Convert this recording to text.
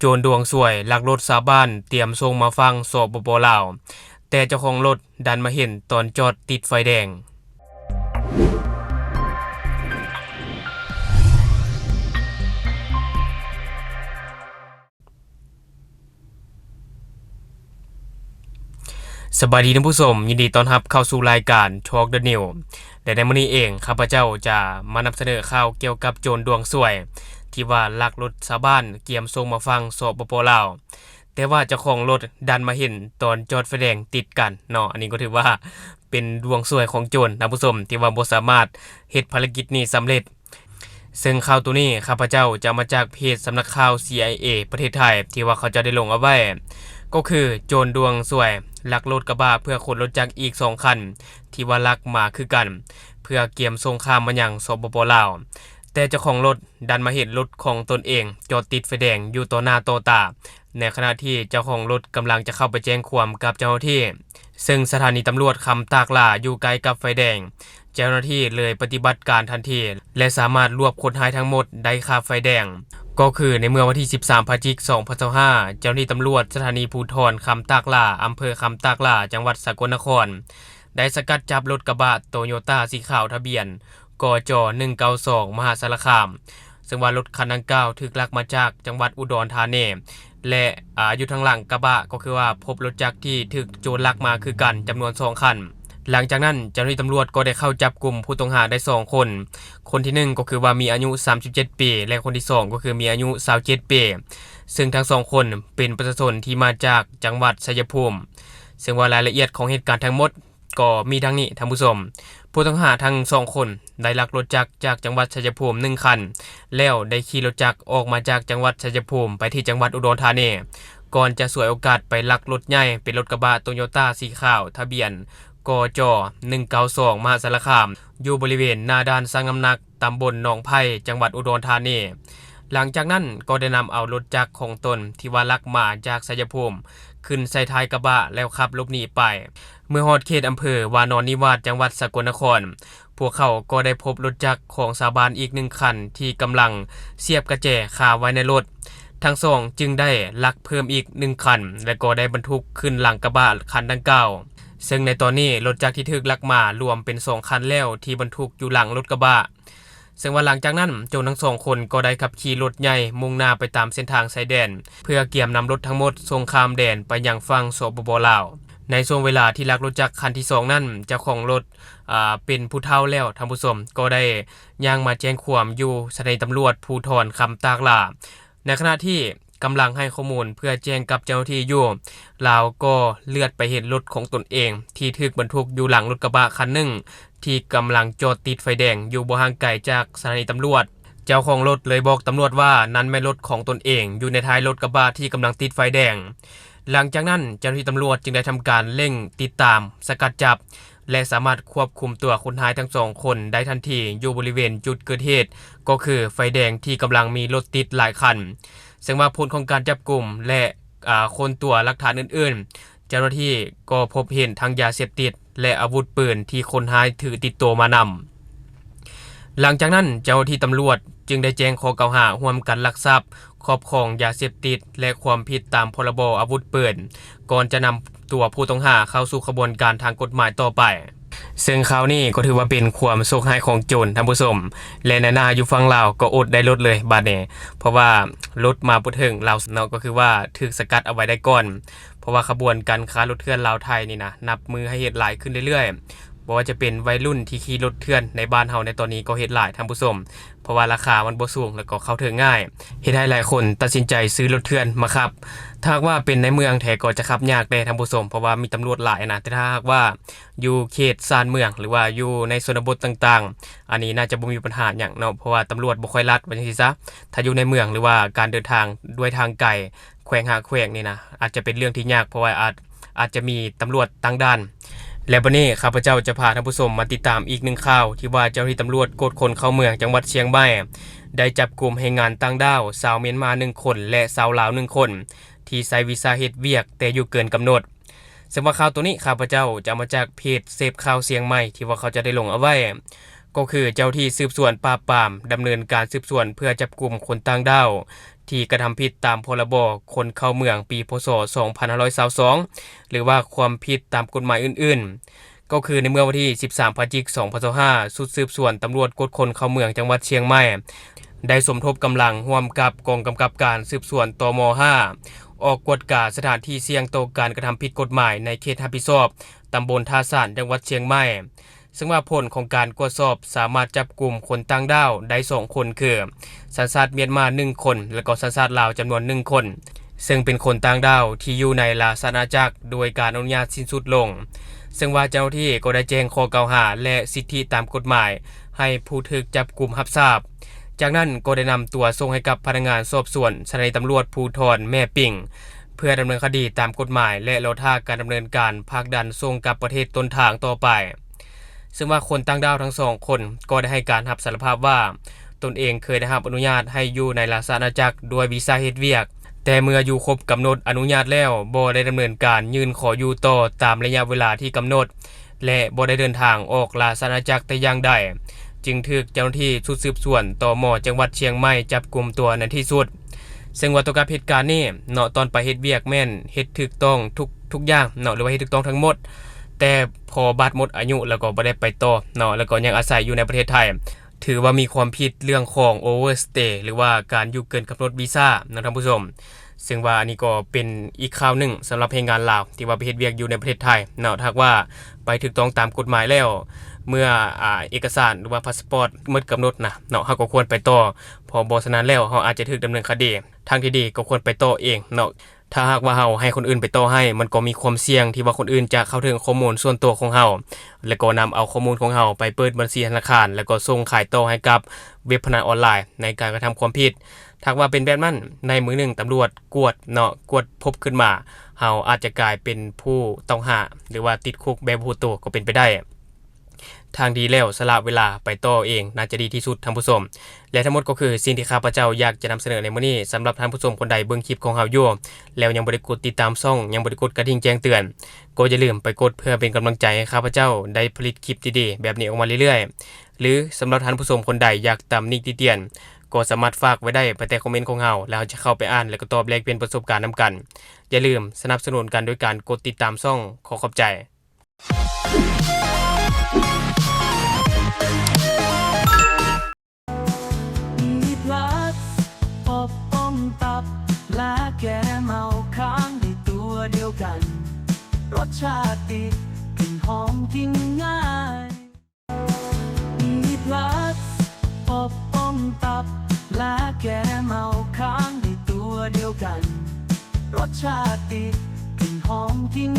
ໂຈນດວງສວຍລັກລົດຊາວບ້ານຕຽມສົ່ງມາຝັ່ງ ສປປ ລາວ, ແຕ່ເຈົ້າຂອງລົດດັນມາເຫັນຕອນຈອດຕິດໄຟແດງ. ສະບາຍດີທ່ານຜູ້ຊົມ, ຍິນດີຕ້ອນຮັບເຂົ້າສູ່ລາຍການ Talk the News ແລະ ໃນມື້ນີ້ເອງ ຂ້າພະເຈົ້າຈະມານຳສະເໜີຂ່າວກ່ຽວກັບໂຈນດວງສວຍ ທີ່ວ່າລັກລົດຊາວບ້ານກຽມສົ່ງມາຝັ່ງ ສປປ ລາວ, ແຕ່ວ່າເຈົ້າຂອງລົດດັນມາເຫັນຕອນຈອດໄຟແດງຕິດກັນເນາະ. ອັນນີ້ກໍຖືວ່າເປັນດວງສວຍຂອງໂຈນ ທ່ານຜູ້ຊົມ, ທີ່ວ່າບໍ່ສາມາດເຮັດພາລະກິດນີ້ສຳເລັດ. ເຊິ່ງຂ່າວໂຕນີ້ ຂ້າພະເຈົ້າຈະເອົາມາຈາກເພຈສຳນັກຂ່າວ ຊີໄອເອ ປະເທດໄທ ທີ່ວ່າເຂົາເຈົ້າໄດ້ລົງເອົາໄວ້, ກໍຄືໂຈນດວງສວຍລັກລົດກະບະເພື່ອຂົນລົດຈັກອີກສອງຄັນ ທີ່ວ່າລັກມາຄືກັນ ເພື່ອກຽມສົ່ງຂ້າມມາຍັງ ສປປ ລາວ, ແຕ່ເຈົ້າຂອງລົດດັນມາເຫັນລົດຂອງຕົນເອງຈອດຕິດໄຟແດງຢູ່ຕໍ່ໜ້າຕໍ່ຕາ ໃນຂະນະທີ່ເຈົ້າຂອງລົດກຳລັງຈະເຂົ້າໄປແຈ້ງຄວາມກັບເຈົ້າໜ້າທີ່. ເຊິ່ງສະຖານີຕຳຫຼວດຄຳຕາກຫຼາຢູ່ໃກ້ກັບໄຟແດງ, ເຈົ້າໜ້າທີ່ເລີຍປະຕິບັດການທັນທີ ແລະ ສາມາດລວບຄົນຮ້າຍທັງໝົດໄດ້ຄາໄຟແດງ. ກໍຄືໃນເມື່ອວັນທີສິບສາມ ພະຈິກ ສອງພັນຊາວຫ້າ ເຈົ້າໜ້າທີ່ຕຳຫຼວດສະຖານີພູທອນຄຳຕາກຫຼາ ອຳເພີຄຳຕາກຫຼາ ຈັງຫວັດສະກົນນະຄອນ ໄດ້ສະກັດຈັບລົດກະບະໂຕໂຍຕ້າສີຂາວ ທະບຽນ ກຈ ໜຶ່ງເກົ້າສອງ ມະຫາສາລະຄາມ, ເຊິ່ງວ່າລົດຄັນດັ່ງກ່າວຖືກລັກມາຈາກຈັງຫວັດອຸດອນທານີ ແລະ ອາ ຢູ່ທາງຫຼັງກະບະກໍຄືວ່າພົບລົດຈັກທີ່ຖືກໂຈນລັກມາຄືກັນຈຳນວນສອງຄັນ. ຫຼັງຈາກນັ້ນ ເຈົ້າໜ້າທີ່ຕຳຫຼວດກໍໄດ້ເຂົ້າຈັບກຸມຜູ້ຕ້ອງຫາໄດ້ສອງຄົນ, ຄົນທີໜຶ່ງກໍຄືວ່າມີອາຍຸສາມສິບເຈັດປີ ແລະ ຄົນທີສອງກໍຄືມີອາຍຸຊາວເຈັດປີ, ເຊິ່ງທັງສອງຄົນເປັນປະຊາຊົນທີ່ມາຈາກຈັງຫວັດໄຊຍະພູມ. ເຊິ່ງວ່າລາຍລະອຽດຂອງເຫດການທັງໝົດ ກໍມີດັ່ງນີ້ທ່ານຜູ້ຊົມ, ຜູ້ຕ້ອງຫາທັງສອງຄົນໄດ້ລັກລົດຈັກຈາກຈັງຫວັດໄຊຍະພູມໜຶ່ງຄັນ ແລ້ວໄດ້ຂີ່ລົດຈັກອອກມາຈາກຈັງຫວັດໄຊຍະພູມໄປທີ່ຈັງຫວັດອຸດອນທານີ ກ່ອນຈະສວຍໂອກາດໄປລັກລົດໃຫຍ່ເປັນລົດກະບະໂຕໂຍຕ້າສີຂາວ ທະບຽນ ກຈ ໜຶ່ງເກົ້າສອງ ມະຫາສາລະຄາມ ຢູ່ບໍລິເວນໜ້າດ່ານຊັ່ງນ້ຳໜັກ ຕຳບົນໜອງໄຜ່ ຈັງຫວັດອຸດອນທານີ. ຫຼັງຈາກນັ້ນກໍໄດ້ນຳເອົາລົດຈັກຂອງຕົນທີ່ວ່າລັກມາຈາກໄຊຍະພູມ ຂຶ້ນໃສ່ທ້າຍກະບະແລ້ວຂັບຫຼົບໜີໄປ. ເມື່ອຮອດເຂດອຳເພີວານອນນິວາດ ຈັງຫວັດສະກົນນະຄອນ, ພວກເຂົາກໍໄດ້ພົບລົດຈັກຂອງຊາວບ້ານອີກໜຶ່ງຄັນທີ່ກຳລັງສຽບກະແຈຄາໄວ້ໃນລົດ. ທັງສອງຈຶ່ງໄດ້ລັກເພີ່ມອີກໜຶ່ງຄັນ ແລະ ກໍໄດ້ບັນທຸກຂຶ້ນຫຼັງກະບະຄັນດັ່ງກ່າວ. ເຊິ່ງໃນຕອນນີ້ລົດຈັກທີ່ຖືກລັກມາລວມເປັນສອງຄັນແລ້ວທີ່ບັນທຸກຢູ່ຫຼັງລົດກະບະ. ເຊິ່ງວ່າຫຼັງຈາກນັ້ນ ໂຈນທັງສອງຄົນກໍໄດ້ຂັບຂີ່ລົດໃຫຍ່ມຸ່ງໜ້າໄປຕາມເສັ້ນທາງຊາຍແດນ ເພື່ອກຽມນຳລົດທັງໝົດສົ່ງຂ້າມແດນໄປຍັງຝັ່ງ ສປປ ລາວ. ໃນຊ່ວງເວລາທີ່ລັກລົດຈັກຄັນທີສອງນັ້ນ ເຈົ້າຂອງລົດ ອາ ເປັນຜູ້ເຖົ້າແລ້ວ ທ່ານຜູ້ຊົມ, ກໍໄດ້ຍ່າງມາແຈ້ງຄວາມຢູ່ສະຖານີຕຳຫຼວດພູທອນຄຳຕາກຫຼາ. ໃນຂະນະທີ່ກຳລັງໃຫ້ຂໍ້ມູນເພື່ອແຈ້ງກັບເຈົ້າໜ້າທີ່ຢູ່, ລາວກໍເຫຼືອດໄປເຫັນລົດຂອງຕົນເອງທີ່ຖືກບັນທຸກຢູ່ຫຼັງລົດກະບະຄັນໜຶ່ງ ທີ່ກຳລັງຈອດຕິດໄຟແດງຢູ່ບໍ່ຫ່າງໄກຈາກສະຖານີຕຳຫຼວດ. ເຈົ້າຂອງລົດເລີຍບອກຕຳຫຼວດວ່ານັ້ນແມ່ນລົດຂອງຕົນເອງ ຢູ່ໃນທ້າຍລົດກະບະທີ່ກຳລັງຕິດໄຟແດງ. ຫຼັງຈາກນັ້ນເຈົ້າໜ້າທີ່ຕຳຫຼວດຈຶ່ງໄດ້ທຳການເລັ່ງຕິດຕາມ, ສະກັດຈັບ ແລະ ສາມາດຄວບຄຸມຕົວຄົນຮ້າຍທັງສອງຄົນໄດ້ທັນທີຢູ່ບໍລິເວນຈຸດເກີດເຫດ, ກໍຄືໄຟແດງທີ່ກຳລັງມີລົດຕິດຫຼາຍຄັນ. ເຊິ່ງວ່າຜົນຂອງການຈັບກຸມ ແລະ ອາ ຄົ້ນຕົວຫຼັກຖານອື່ນໆ, ເຈົ້າໜ້າທີ່ກໍພົບເຫັນທັງຢາເສບຕິດ ແລະ ອາວຸດປືນທີ່ຄົນຮ້າຍຖືຕິດໂຕມານຳ. ຫຼັງຈາກນັ້ນເຈົ້າໜ້າທີ່ຕຳຫຼວດຈຶ່ງໄດ້ແຈ້ງຂໍ້ກ່າວຫາຮ່ວມກັນລັກຊັບ, ຄອບຄອງຢາເສບຕິດ ແລະ ຄວາມຜິດຕາມ ພ.ລ.ບ. ອາວຸດປືນ, ກ່ອນຈະນຳຕົວຜູ້ຕ້ອງຫາເຂົ້າສູ່ຂະບວນການທາງກົດໝາຍຕໍ່ໄປ. ເຊິ່ງຂ່າວນີ້ກໍຖືວ່າເປັນຄວາມໂຊກຮ້າຍຂອງໂຈນ ທ່ານຜູ້ຊົມ, ແລະ ນາຍໜ້າຢູ່ຝັ່ງລາວກໍອົດໄດ້ລົດເລີຍບາດນີ້, ເພາະວ່າລົດມາບໍ່ເຖິງລາວເນາະ, ກໍຄືວ່າຖືກສະກັດເອົາໄວ້ໄດ້ກ່ອນ. ເພາະວ່າຂະບວນການຄ້າລົດເຖື່ອນລາວໄທນີ້ນະ ນັບມື້ໃຫ້ເຮັດຫຼາຍຂຶ້ນເລື້ອຍໆ. ບໍ່ວ່າຈະເປັນໄວລຸ້ນທີ່ຂີ່ລົດເຖື່ອນໃນບ້ານເຮົາໃນຕອນນີ້ກໍເຮັດຫຼາຍ ທ່ານຜູ້ຊົມ, ເພາະວ່າລາຄາມັນບໍ່ສູງ ແລ້ວກໍເຂົ້າເຖິງງ່າຍ, ເຮັດໃຫ້ຫຼາຍຄົນຕັດສິນໃຈຊື້ລົດເຖື່ອນມາຂັບ. ຖ້າຫາກວ່າເປັນໃນເມືອງແທ້ກໍຈະຂັບຍາກແດ່ ທ່ານຜູ້ຊົມ, ເພາະວ່າມີຕຳຫຼວດຫຼາຍນະ. ແຕ່ຖ້າຫາກວ່າຢູ່ເຂດຊານເມືອງ ຫຼືວ່າຢູ່ໃນຊົນນະບົດຕ່າງໆ, ອັນນີ້ໜ້າຈະບໍ່ມີບັນຫາຫຍັງເນາະ, ເພາະວ່າຕຳຫຼວດບໍ່ຄ່ອຍລັດ ວ່າຈັ່ງຊີ້ຊະ. ຖ້າຢູ່ໃນເມືອງ ຫຼືວ່າການເດີນທາງດ້ວຍທາງໄກ ແຂວງຫາແຂວງນີ້ນະ ອາດຈະເປັນເລື່ອງທີ່ຍາກ, ເພາະວ່າອາດ ອາດຈະມີຕຳຫຼວດຕັ້ງດ່ານ. ແລະ ບັດນີ້ຂ້າພະເຈົ້າຈະພາທ່ານຜູ້ຊົມມາຕິດຕາມອີກໜຶ່ງຂ່າວ ທີ່ວ່າເຈົ້າໜ້າທີ່ຕຳຫຼວດກວດຄົນເຂົ້າເມືອງຈັງຫວັດຊຽງໃໝ່ ໄດ້ຈັບກຸມແຮງງານຕ່າງດ້າວຊາວມຽນມາໜຶ່ງຄົນ ແລະ ຊາວລາວໜຶ່ງຄົນ ທີ່ໃຊ້ວີຊາເຮັດວຽກແຕ່ຢູ່ເກີນກຳນົດ. ເຊິ່ງວ່າຂ່າວໂຕນີ້ ຂ້າພະເຈົ້າຈະເອົາມາຈາກເພຈເສບຂ່າວຊຽງໃໝ່ ທີ່ວ່າເຂົາເຈົ້າໄດ້ລົງເອົາໄວ້, ກໍຄືເຈົ້າໜ້າທີ່ສືບສວນປາບປາມ ດຳເນີນການສືບສວນເພື່ອຈັບກຸມຄົນຕ່າງດ້າວ ທີ່ກະທຳຜິດຕາມ ພ.ລ.ບ. ຄົນເຂົ້າເມືອງ ປີ ພ.ສ. ສອງພັນຫ້າຮ້ອຍຊາວສອງ ຫຼືວ່າຄວາມຜິດຕາມກົດໝາຍອື່ນໆ. ກໍຄືໃນເມື່ອວັນທີ ສິບສາມ ພະຈິກ ສອງພັນຊາວຫ້າ ຊຸດສືບສວນຕຳຫຼວດກວດຄົນເຂົ້າເມືອງ ຈັງຫວັດຊຽງໃໝ່ ໄດ້ສົມທົບກຳລັງຮ່ວມກັບກອງກຳກັບການສືບສວນ ຕມ ຫ້າ ອອກກວດກາສະຖານທີ່ສ່ຽງຕໍ່ການກະທຳຜິດກົດໝາຍໃນເຂດຮັບຜິດຊອບຕຳບົນທ່າສານ ຈັງຫວັດຊຽງໃໝ່. ເຊິ່ງວ່າຜົນຂອງການກວດສອບສາມາດຈັບກຸມຄົນຕ່າງດ້າວໄດ້ສອງຄົນ ຄື ສັນຊາດມຽນມາໜຶ່ງຄົນ ແລະກໍສັນຊາດລາວຈຳນວນໜຶ່ງຄົນ ເຊິ່ງເປັນຄົນຕ່າງດ້າວທີ່ຢູ່ໃນລາຊະອານາຈັກ ໂດຍການອະນຸຍາດສິ້ນສຸດລົງ. ເຊິ່ງວ່າເຈົ້າໜ້າທີ່ກໍໄດ້ແຈ້ງຂໍ້ກ່າວຫາ ແລະ ສິດທິຕາມກົດໝາຍໃຫ້ຜູ້ຖືກຈັບກຸມຮັບຊາບ. ຈາກນັ້ນກໍໄດ້ນຳຕົວສົ່ງໃຫ້ກັບພະນັກງານສອບສວນສະຖານີຕຳຫຼວດພູທອນແມ່ປິງ ເພື່ອດຳເນີນຄະດີຕາມກົດໝາຍ ແລະ ລໍຖ້າການດຳເນີນການຜາກດັນສົ່ງກັບປະເທດຕົ້ນທາງຕໍ່ໄປ. ເຊິ່ງວ່າຄົນຕ່າງດ້າວທັງສອງຄົນກໍໄດ້ໃຫ້ການຮັບສາລະພາບວ່າ ຕົນເອງເຄີຍໄດ້ຮັບອະນຸຍາດໃຫ້ຢູ່ໃນລາຊະອານາຈັກດ້ວຍວີຊາເຮັດວຽກ, ແຕ່ເມື່ອຢູ່ຄົບກຳນົດອະນຸຍາດແລ້ວ ບໍ່ໄດ້ດຳເນີນການຍື່ນຂໍຢູ່ຕໍ່ຕາມໄລຍະເວລາທີ່ກຳນົດ ແລະ ບໍ່ໄດ້ເດີນທາງອອກລາຊະອານາຈັກແຕ່ຢ່າງໃດ, ຈຶ່ງຖືກເຈົ້າໜ້າທີ່ຊຸດສືບສວນ ຕມ ຈັງຫວັດຊຽງໃໝ່ຈັບກຸມຕົວໃນທີ່ສຸດ. ເຊິ່ງວ່າຕໍ່ກັບເຫດການນີ້ເນາະ, ຕອນໄປເຮັດວຽກແມ່ນເຮັດຖືກຕ້ອງທຸກ ທຸກຢ່າງເນາະ ຫຼືວ່າເຮັດຖືກຕ້ອງທັງໝົດ, ແຕ່ພໍບັດໝົດອາຍຸແລ້ວກໍບໍ່ໄດ້ໄປຕໍ່ເນາະ ແລ້ວກໍຍັງອາໄສຢູ່ໃນປະເທດໄທ. ຖືວ່າມີຄວາມຜິດເລື່ອງຂອງ overstay ຫຼືວ່າການຢູ່ເກີນກຳນົດວີຊາເນາະທ່ານຜູ້ຊົມ. ເຊິ່ງວ່າອັນນີ້ກໍເປັນອີກຂ່າວໜຶ່ງສຳລັບແຮງງານລາວທີ່ວ່າໄປເຮັດວຽກຢູ່ໃນປະເທດໄທເນາະ. ຖ້າຫາກວ່າໄປຖືກຕ້ອງຕາມກົດໝາຍແລ້ວ ເມື່ອ ອາ ເອກະສານ ຫຼືວ່າພາສປອດໝົດກຳນົດນະເນາະ, ເຮົາກໍຄວນໄປຕໍ່, ເພາະບໍ່ສະນັ້ນແລ້ວເຮົາອາດຈະຖືກດຳເນີນຄະດີ. ທາງທີ່ດີກໍຄວນໄປຕໍ່ເອງເນາະ. ຖ້າຫາກວ່າເຮົາໃຫ້ຄົນອື່ນໄປຕໍ່ໃຫ້, ມັນກໍມີຄວາມສ່ຽງທີ່ວ່າຄົນອື່ນຈະເຂົ້າເຖິງຂໍ້ມູນສ່ວນຕົວຂອງເຮົາ ແລະ ກໍນຳເອົາຂໍ້ມູນຂອງເຮົາໄປເປີດບັນຊີທະນາຄານ ແລະ ກໍສົ່ງຂາຍຕໍ່ໃຫ້ກັບເວັບພະນັນອອນລາຍໃນການກະທຳຄວາມຜິດ. ຖ້າຫາກວ່າເປັນແບບນັ້ນ, ໃນມື້ໜຶ່ງຕຳຫຼວດກວດເນາະ, ກວດພົບຂຶ້ນມາ, ເຮົາອາດຈະກາຍເປັນຜູ້ຕ້ອງຫາ ຫຼືວ່າຕິດຄຸກແບບບໍ່ຮູ້ໂຕກໍເປັນໄປໄດ້. ທາງທີ່ດີແລ້ວ ສະຫຼະເວລາໄປຕໍ່ເອງ ໜ້າຈະດີທີ່ສຸດທ່ານຜູ້ຊົມ. ແລະ ທັງໝົດກໍຄືສິ່ງທີ່ຂ້າພະເຈົ້າຢາກຈະນຳສະເໜີໃນມື້ນີ້. ສຳລັບທ່ານຜູ້ຊົມຄົນໃດເບິ່ງຄລິບຂອງເຮົາຢູ່ ແລ້ວຍັງບໍ່ໄດ້ກົດຕິດຕາມຊ່ອງ, ຍັງບໍ່ໄດ້ກົດກະດິ່ງແຈ້ງເຕືອນ, ກໍຢ່າລືມໄປກົດເພື່ອເປັນກຳລັງໃຈໃຫ້ຂ້າພະເຈົ້າໄດ້ຜະລິດຄລິບດີໆແບບນີ້ອອກມາເລື້ອຍໆ. ຫຼື ສຳລັບທ່ານຜູ້ຊົມຄົນໃດຢາກຕຳໜິຕິຕຽນ, ກໍສາມາດຝາກໄວ້ໄດ້ພາຍໃຕ້ຄອມເມັນຂອງເຮົາ, ແລ້ວເຮົາຈະເຂົ້າໄປອ່ານ ແລະ ກໍຕອບແລກປ່ຽນປະສົບການນຳກັນ. ຢ່າລືມສະໜັບສະໜູນກັນໂດຍການກົດຕິດຕາມຊ່ອງ. ຂໍຂອບໃຈ. ມີพลัส อบอมตับ และแก้เมาค้างในตัวเดียวกัน รสชาติติด กลิ่นหอมกินง่าย มีพลัส อบอมตับ และแก้เมาค้างในตัวเดียวกัน รสชาติติด กลิ่นหอมกิน